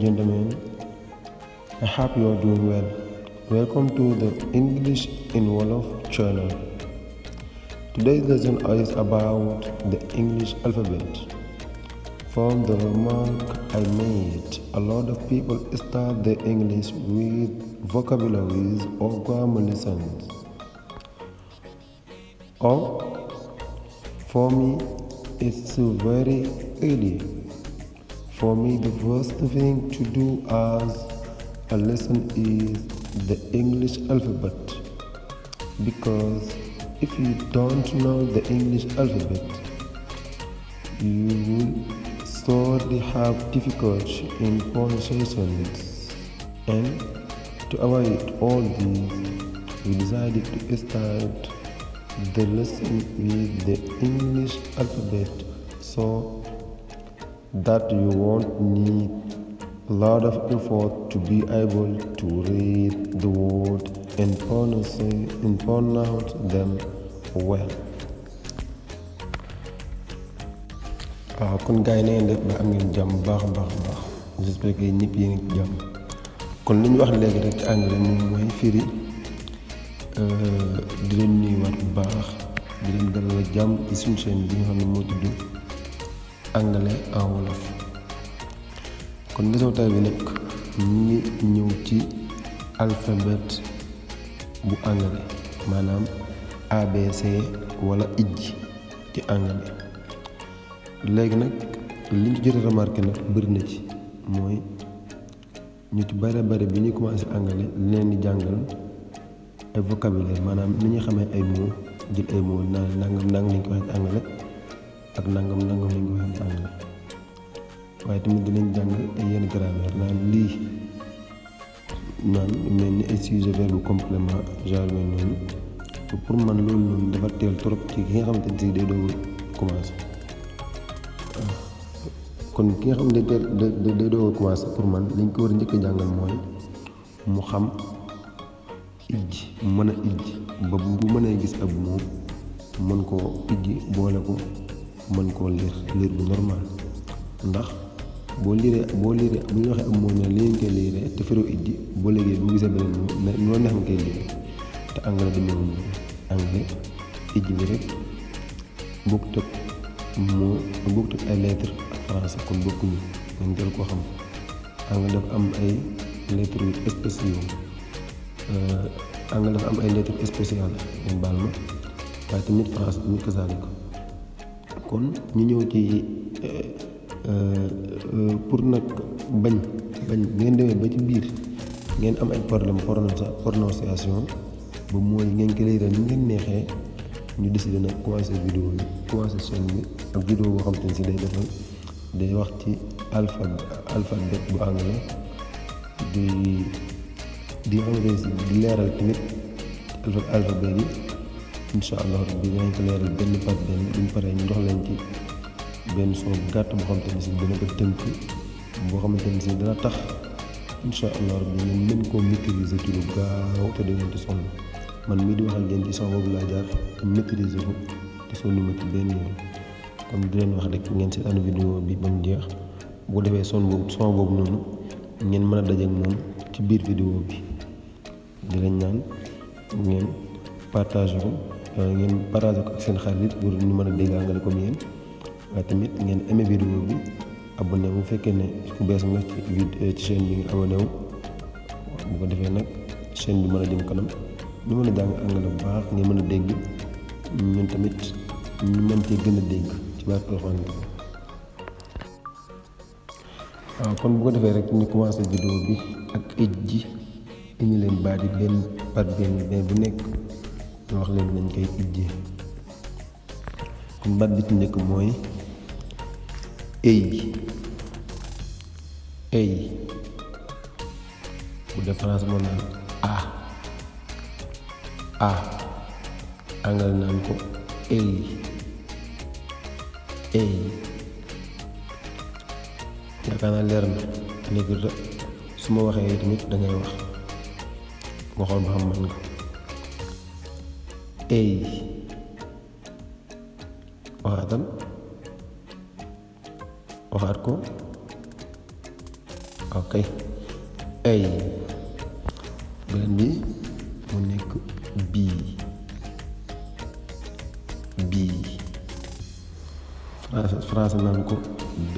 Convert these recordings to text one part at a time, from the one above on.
gentlemen, I hope you are doing well. Welcome to the English in Wolof channel. Today's lesson is about the English alphabet. From the remark I made, a lot of people start their English with vocabularies or grammar lessons. Or, for me, it's very easy. For me, the first thing to do as a lesson is the English alphabet. Because if you don't know the English alphabet, you will surely have difficulty in pronunciations. And to avoid all these, we decided to start the lesson with the English alphabet so that you won't need a lot of effort to be able to read the word and pronounce them well. waaw kon gars yi na ngeen def ba am ngeen jàmm baax a baax j'espère que ñëpp yéen ngi jàmm. kon li ñu wax léegi rek ci anglais moom mooy firi di leen nuyuwaat bu baax di leen dalal jàmm ci suñu chaîne bi nga xam ne moo tudd anglais en wolof. kon leçon tay bi nag ñu ngi ñëw ci alphabet bu anglais maanaam ABC wala ijji ci anglais. léegi nag li ñu jot a remarqué nag bëri na ci mooy ñu ci bare bi ñuy commencé anglais li leen di jàngal ay vocabulaire maanaam ni ñuy xamee ay mots jël ay mots nangam lañ ko waxee ci anglais ak nangam lañ ko waxee ci anglais. waaye tamit dinañ jàng ay yenn grammaire naan lii naan mel ni ay sujet verbe complément genre mel noonu pour man loolu noonu dafa teel trop ci ki nga xamante ne si day doog a commencé. kon ki nga xam ne day doog a commencé pour man liñ ko war a njëkk a jàngal mooy mu xam ijji mën a ijji ba bu mënee gis ab moom mën koo ijji boole ko mën koo liir bu normal. ndax boo liiree bu ñu waxee am moo ne li ngeen koy liiree te firoo ijji boo léegi bu gisee beneen moom loo neex nga koy liiree te anglais demeewul noonu. anglais ijji bi rek bokkut ak ay lettres ak français kon bokkuñu ngeen jël koo xam. anglais dafa am ay lettres yu spéciaux anglais dafa am ay lettres spéciales ngeen baal ma waaye tamit français tamit kasaali ko. kon ñu ñëw ci pour nag bañ ngeen demee ba ci biir ngeen am ay problème prononciation ba mooy ngeen ko lay ni ngeen neexee ñu décidé nag commencé vidéo bi commencé chaîne bi ak vidéo boo xam te ne si day wax ci alphabet bu anglais di xamante si di leeral tamit alphabet yi incha allah rabbi dinañ ko leeral benn par benn buñ paree ñu jox leen ci benn son bu gàtt boo xamante ne si dina ko tënk boo xamante ne si dana tax incha allah rabbi ngeen mën koo maîtriser ci lu gaaw te dangeen ci sonn. man mii di wax ak yéen ci son boobu laa jaar maîtriser ko te sonn ma ci benn yoon. kon di leen wax rek ngeen seetaan vidéo bi ba mu jeex bu defee son boobu noonu ngeen mën a dajeek moom ci biir vidéo bi. di leen ñaan ngeen partage ko ak seen xarit pour ñu mën a dégg anglais comme yéen. waaye tamit ngeen aimé vidéo bi abonné bu fekkee ne ku bees nga ci chaîne bi nga abonné wu bu ko defee nag chaîne bi mën a jëm kanam ñu mën a jàng anglais bu baax ngeen mën a dégg ñun tamit ñu mën cee gën a dégg ci baat alxuraan bi. waaw kon bu ko defee rek ñu commencé vidéo bi ak ijji indi leen baat yi benn par benn bu nekk ñu wax leen nañ koy ijjee. kon baat bi ci njëkk mooy ay bu def français moo naan a anglais naan ko ay yaakaar naa leer na léegi su ma waxee tamit dangay wax nga xool ba xam man nga ay waxaatal waxaat ko ok ay beneen bi mu nekk bii français naan ko b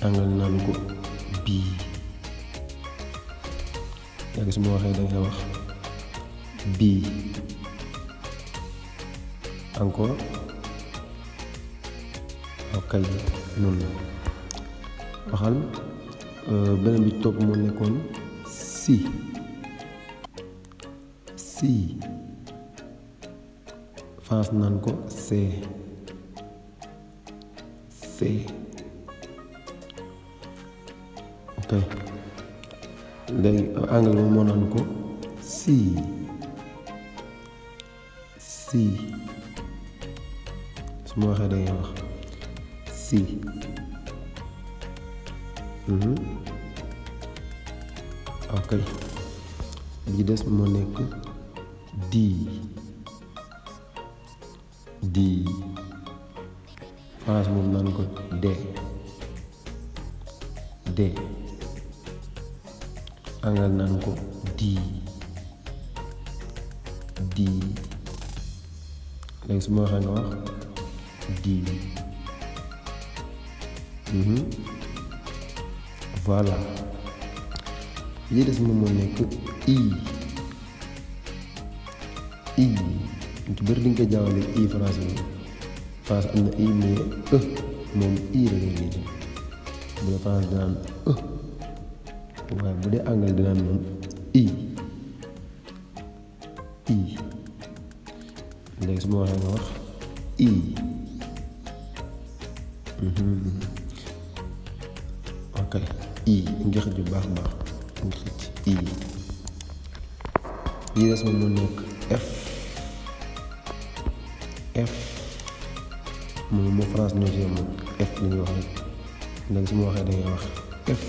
anglais naan ko bii léegi su ma waxee da ngay wax bii encore ok noonu la waxal beneen bi topp moo nekkoon si France naan ko c ok léegi anglais moom moo naan ko si su ma waxee dangay wax si ok bi des moo nekk di France moom naan ko de anglais naan ko di léegi su ma waxee nga wax di voilà li des moom moo nekk i ci bëri di nga ko jaawale i français bi France am na i mais moom i la ngay lii bu dee France dinaan waaye bu dee anglais dinaan moom i léegi su ma waxee nga wax i ok i nga xëcc bu baax nga xëcc i lii des moom moo nekk f moom moo France ñoo ci moom f li ñuy wax rek léegi su ma waxee dangay wax f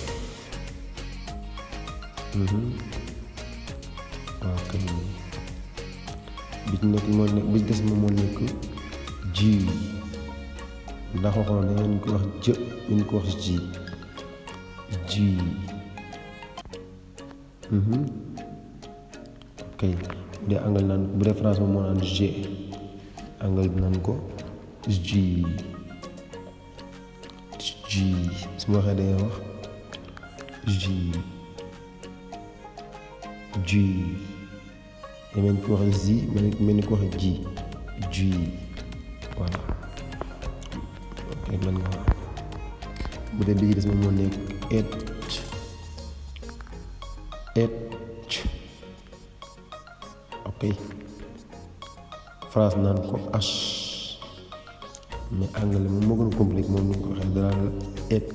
waaw kay bi ci nekk moo nekk bi ci des moom moo nekk ji ndax waxoon na ngeen ko wax jë ñu ko wax ji ok bu dee anglais naan bu dee France moom moo naan g anglais bi naan ko ji su ma waxee dangay wax ji mel ni ko waxee zi mel ni ko waxee ji voilà ok man nga wax bu dee bi ci des moom moo nekk et ok France naan ko h mais anglais moom moo gën a compliqué moom ni ko waxee danaa la et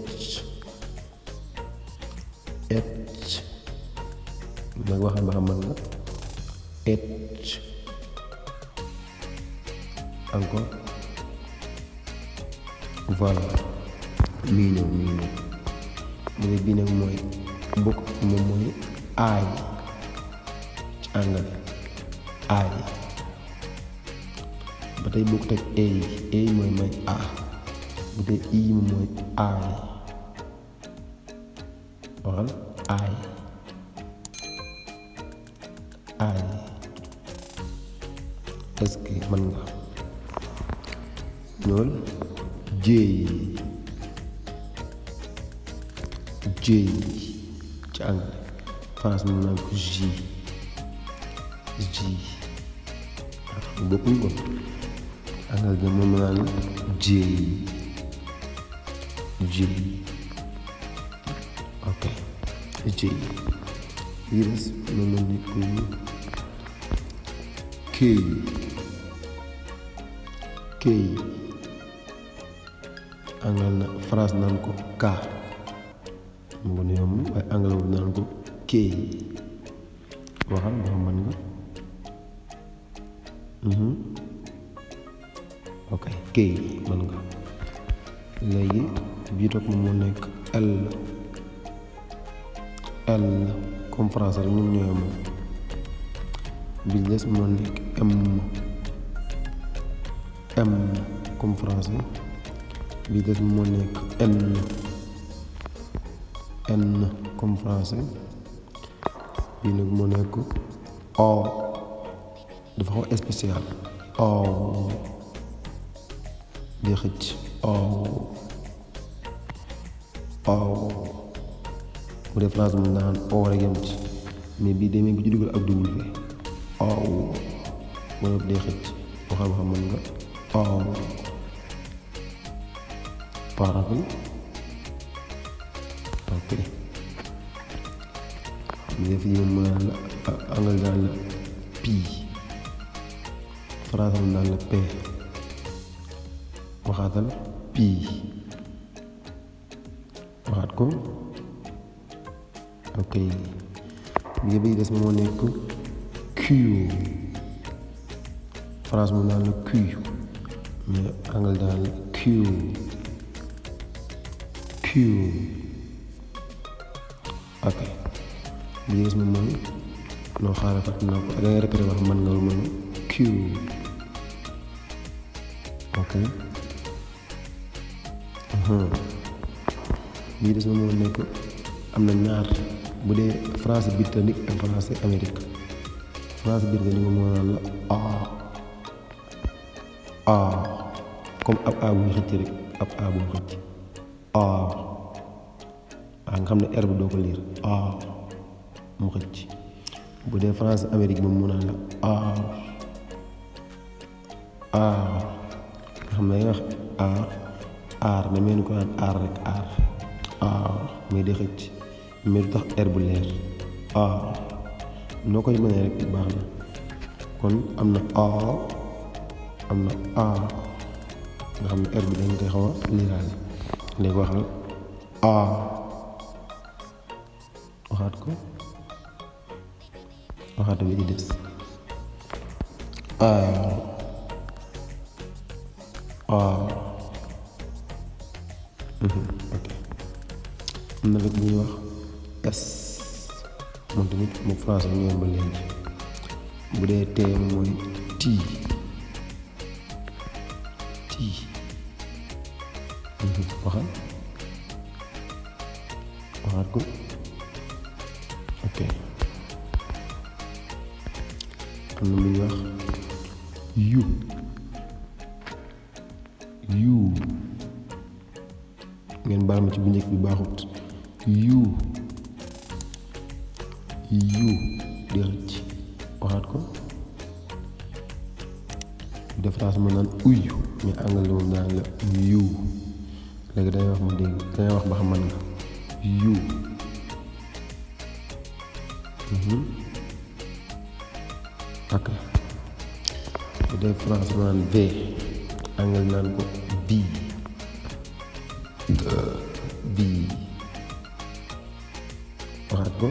nag waxal ba xam man nga et encore voilà mii ñëw mu ne bii nag mooy bokk moom mooy aay ci anglais aay ba tey bokk teg ay mooy may a bu dee i moom mooy aay waxal aay est-ce que mën nga ñool jéey ci anglais France moom naan ko ji bokkuñ ko anglais bi moom naan jéey ok jéey lii des moom la nekk këy anglais na France naan ko ka mu ngi yomb waaye anglais boobu naan ko këy waxal ba xam mën nga ok këy mën nga léegi bii topp moo nekk L comme français rek ñun ñoo moom bi des moo nekk M comme français bi des moo nekk N comme français. bii nag moo nekk O dafa xaw spécial O di xëcc O bu dee France moom daan O rek yem ci mais bii demee bi ci dugal ak W O boo day xëcc boo xam mën nga O parapluie ok def yi moom la anglais daan la P français moom daan la P waxaatal P waxaat ko ok bi des moo nekk Q France moom daan la Q mais anglais daan la Q ok bi des moom mooy noo xaaral fàtt naa ko dangay répété wax man nga lu mën Q ok bii des moom moo nekk am na ñaar bu dee français britannique ak français amérique français britannique moom moo naan la a comme ab a bu ñu xëcc rek ab a bu ñu xëcc nga xam ne R bi doo ko liir mu xëcc bu dee français amérique moom mu naan la nga xam ne wax aar mais mel ni ko naan aar rek mais day xëcc mais du tax R bu leer noo koy mënee rek baax na kon am na am na nga xam ne R bi dañ koy xaw a liiraale léegi waxal waxaat ko waxaat bi di des ok am na rek bu ñuy wax S moom tamit moom français ñu yoon ba léegi bu dee T mooy T waxaat ko ok am na lu ñuy wax U ngeen baal ma ci bu njëkk bi baaxut U di xëcc waxaat ko de France ma naan uyu mais anglais moom daan la U léegi dangay wax ma dégg dangay wax ba xam man nga U ok bu dee France ma naan V anglais naan ko B waxaat ko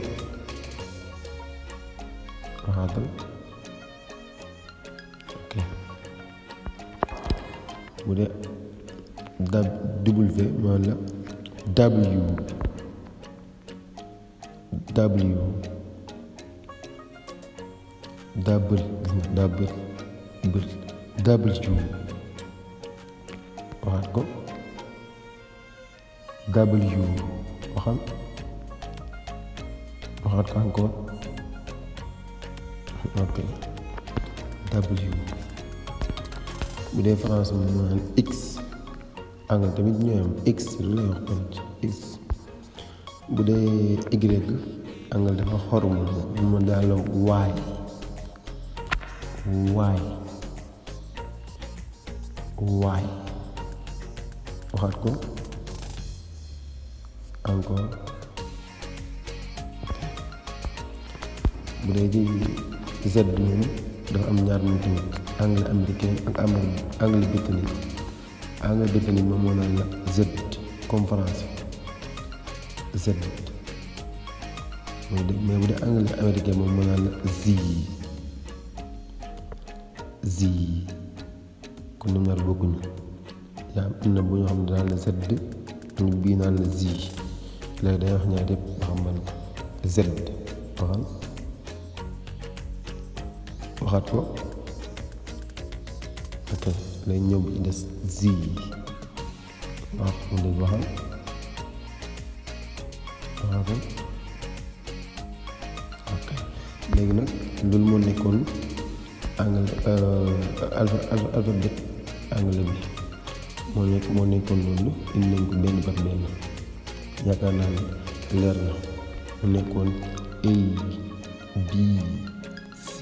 waxaatal ok bu dee W maan la W waxaat ko waxaat ko encore ok bu dee français moom moo naan X anglais tamit ñooy am X lu lay wax tamit X bu dee Y anglais dafa xorom mu daal la Y waxaat ko encore bu dee ci Z moom dafa am ñaar moom tamit anglais américain ak anglais britannique moom moo naan la Z comme français Z mais bu dee anglais américain moom moo naan la Z kon ñoom ñaar bokkuñu yaa am na bu ñu xam ne daan la Z ñu bii naan la Z léegi day wax ñaar yëpp ba xam man Z waxaat ko ok léegi ñëw bi des Z waaw mu dégg waxal waaw ok léegi nag loolu moo nekkoon alphabet anglais bi moo nekkoon loolu indi nañ ko benn par benn yaakaar naa ne leer na mu nekkoon A B C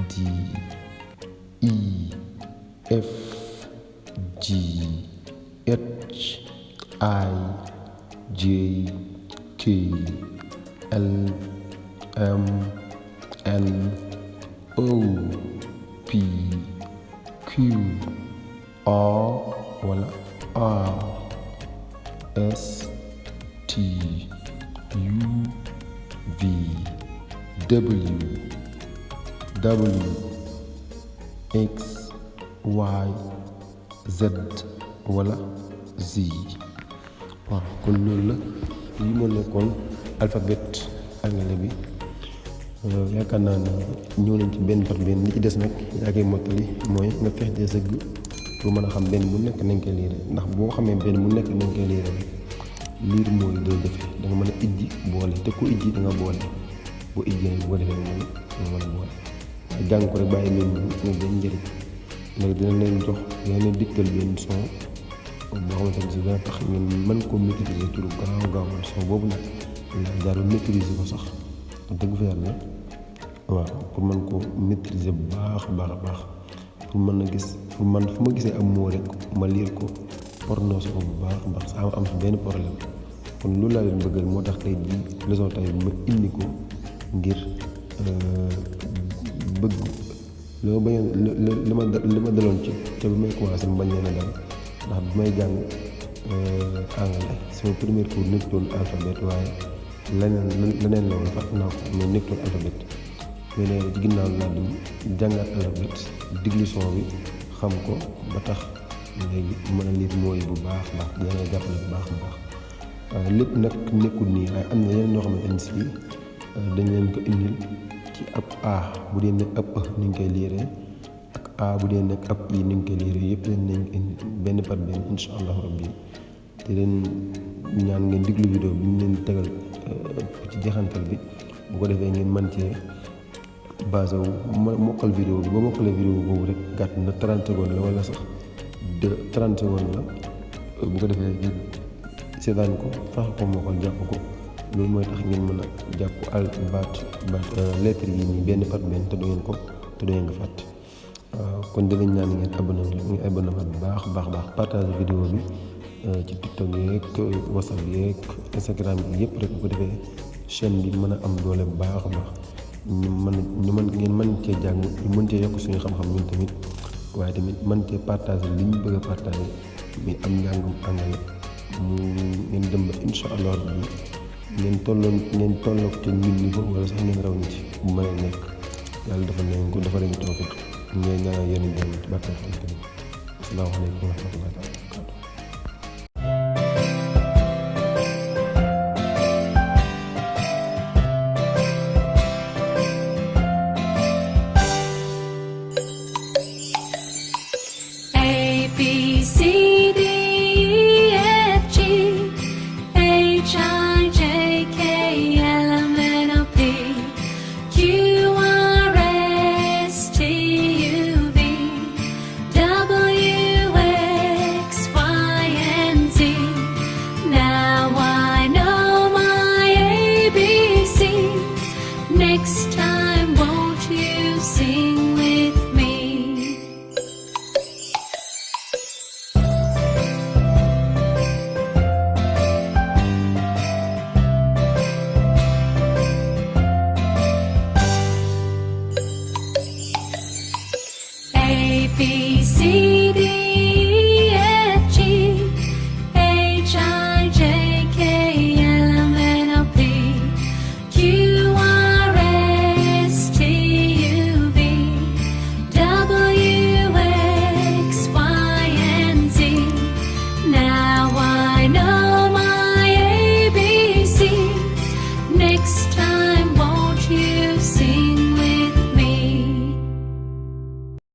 D E F G H I J K L M N O P Q R wala R S T U V W X Y Z wala Z. waaw kon loolu la lii moo nekkoon alphabet anglais bi yaakaar naa ne ñëw nañ ci benn par benn li ci des nag yaa koy mottali mooy nga fex dee sëgg pour mën a xam benn bu nekk nañ koy liire ndax boo xamee benn bu nekk nañ koy liire rek liir mooy doo jafe da nga mën a ijji boole te ku ijji da nga boole boo ijji nag boo defee moom nga mën a boole waaye jàng ko rek bàyyi leen ñu benn njëriñ léegi dina leen jox dina leen digtal benn son boo xamante ne si dina tax ngeen mën koo maîtriser ci lu gaaw son boobu nag laa jaar ba maîtriser ko sax dëgg fa yàlla waaw pour mën koo maîtriser bu baax a baax pour mën a gis fu ma gisee am moo rek ma liir ko prononcé ko bu baax saa am si benn problème kon loolu laa leen bëggal moo tax tey jii leçon tey bi ma indi ko ngir bëgg li ma daloon ci te bi may commencé mu bañ leen a dal ndax bi may jàng anglais sama premier cours nekkoon alphabet waaye leneen la woon fàtte naa ko mais nekkoon alphabet mais nee ci ginnaaw laa dem jàngaat alphabet diglu son bi xam ko ba tax léegi mën a lire mooy bu baax dina jàppale bu baax lépp nag nekkul nii waaye am na yeneen ñoo xamante ne si dañ leen ko indil ci ab A bu dee nekk ab ni ñu koy liiree ak A bu dee nekk ab I ni ñu koy liiree yëpp leen nañ indi benn par benn incha allah rabbi te leen ñaan ngeen diglu vidéo bi ñu leen tegal ci jeexantal bi bu ko defee ngeen mën cee basé wu mokkal vidéo bi ba mokkalee vidéo boobu rek gàtt na 30 secondes la wala sax 30 secondes la bu ko defee ngeen seetaan ko fexe ko mokkal jàpp ko loolu mooy tax ngeen mën a jàpp baat lettre yi nii benn par benn te du ngeen ko fàtte kon dinañ ñaan ngeen abonné bu baax partage vidéo bi ci TikTok yeeg WhatsApp yeeg Instagram bi yëpp rek bu ko defee chaîne bi mën a am doole bu baax ngeen mën cee jàng ñu mën cee yokk suñu xam-xam ñun tamit waaye tamit mën cee partager li ñu bëgg a partager mais am njàngum anglais mu ngeen dem ba incha allah rabbi ngeen tolloog te ñun niveau wala sax ngeen raw ñu ci bu mën a nekk yàlla dafa leen ko dafa leen tawfiq ngeen ñaanal yéen a jàng ci barke Alxuraan. Asalaamaaleykum wa rahmatullahi taala